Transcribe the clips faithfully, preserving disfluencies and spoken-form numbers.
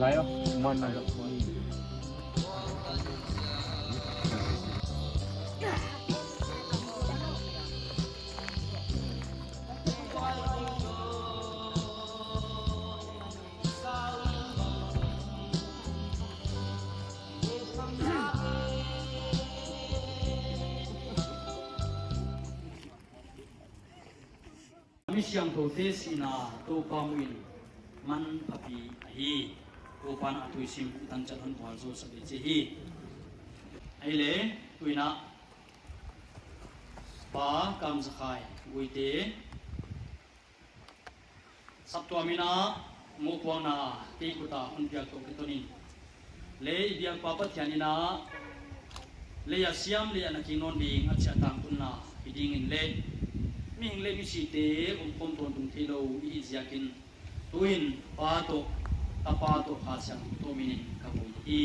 Ayo, man. Mi siangthoute sihna Toupa muh in manphapi ahi. Toupa'n a thusim i tangchat hon vualzawl sak ding chi hi. Ahihleh, tuin a Pa Kamzakhai Guite saptuam in a mohpuakna kei khut a hon piak toh kiton in, lei i biak pa Pathian in a lei a siam lei a na kingnawn ding a chiah tangtunna hi ding in leh mihing leh misite omkhawm tawntung theilou i hih ziakin, tuin Pa toh, Tapa toh, Kha Siangthou min in ka vui hi.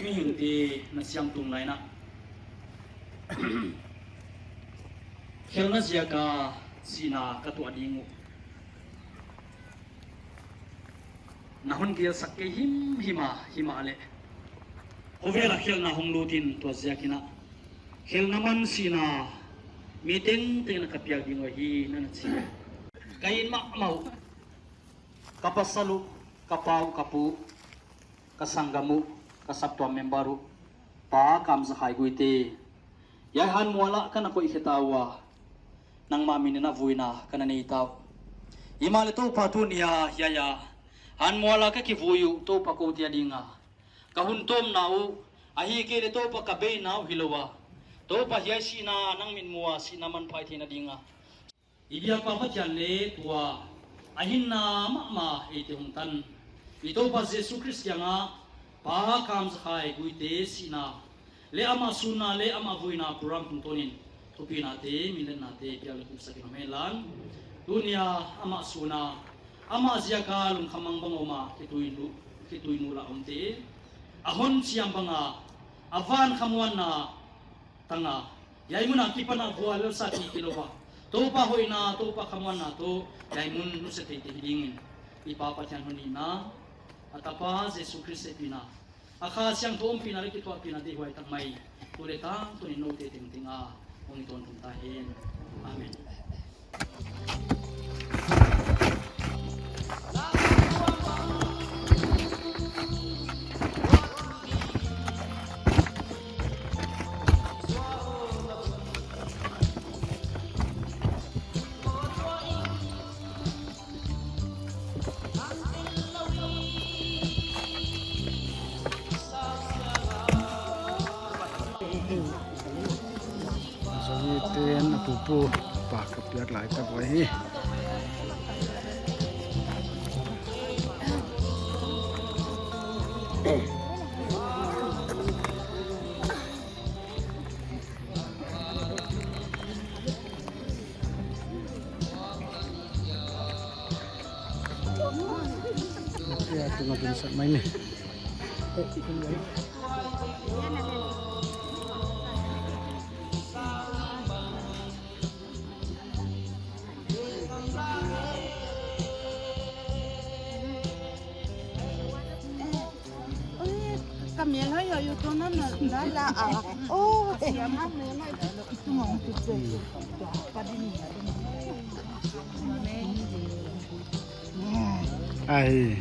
Mihingte na siam tung lai in a, khelhna ziak a sihna ka tuah ding uh na hon gelsak kei himhim a, himahleh khovel a khelhna hong lut in, tua ziak in a khelhna man sihna mi tengteng na ka piak ding uh ahi, na na chi. Ka it mahmah uh, ka pasal uh, ka pa uh, ka pu uh, ka sanggam uh, ka saptuam member uh, Pa Kamzakhai Guite, hiai hanmual ah ka na koih khe ta ua, nangmah min in a vuina ka na nei ta uh. Himahleh Toupa, tuni a hiai a hanmual a ka kivui uh Toupa, koute a ding a ka hun tawpna uh, ahihkeileh Toupa, ka beina uh hilou a, Toupa, hiai sihna nang mitmuh a sihna manpha i theihna ding a i biak pa Pathian leh tua a hinna mahmah eite hong tan i Toupa Jesu Khrist kiang ah Pa Kamzakhai Guite sihna leh amah sunna leh amah vuina program tungtawn in thupihnate, minliatnate piak leh puksak in om hen la. Tuni a amah sun a, amah ziak a lungkham mangbang om a khitui nu, khitui nu la omte, a hon chiam bang a, a van khamuanna tang a, hiai mun a kipan a vuallel sak hi kilou a, Toupa hoihna, Toupa khamuanna toh hiai mun nusia theite hi ding in, i Pa Pathian hon itna, a Tapa Jesu Khrist hehpihna, a Kha Siangthou ompihna leh kithuahpihna deihhuai tak mai tu leh tangtun in noute tengteng a hong i tawntung ta hen. Amen. Zomi ten a pupu pa ka piak lai tak uhi. Ya, tengok, bisa main ni. Ka mel hoih hoih uh, tua na na la a. Oh, siam. Ai.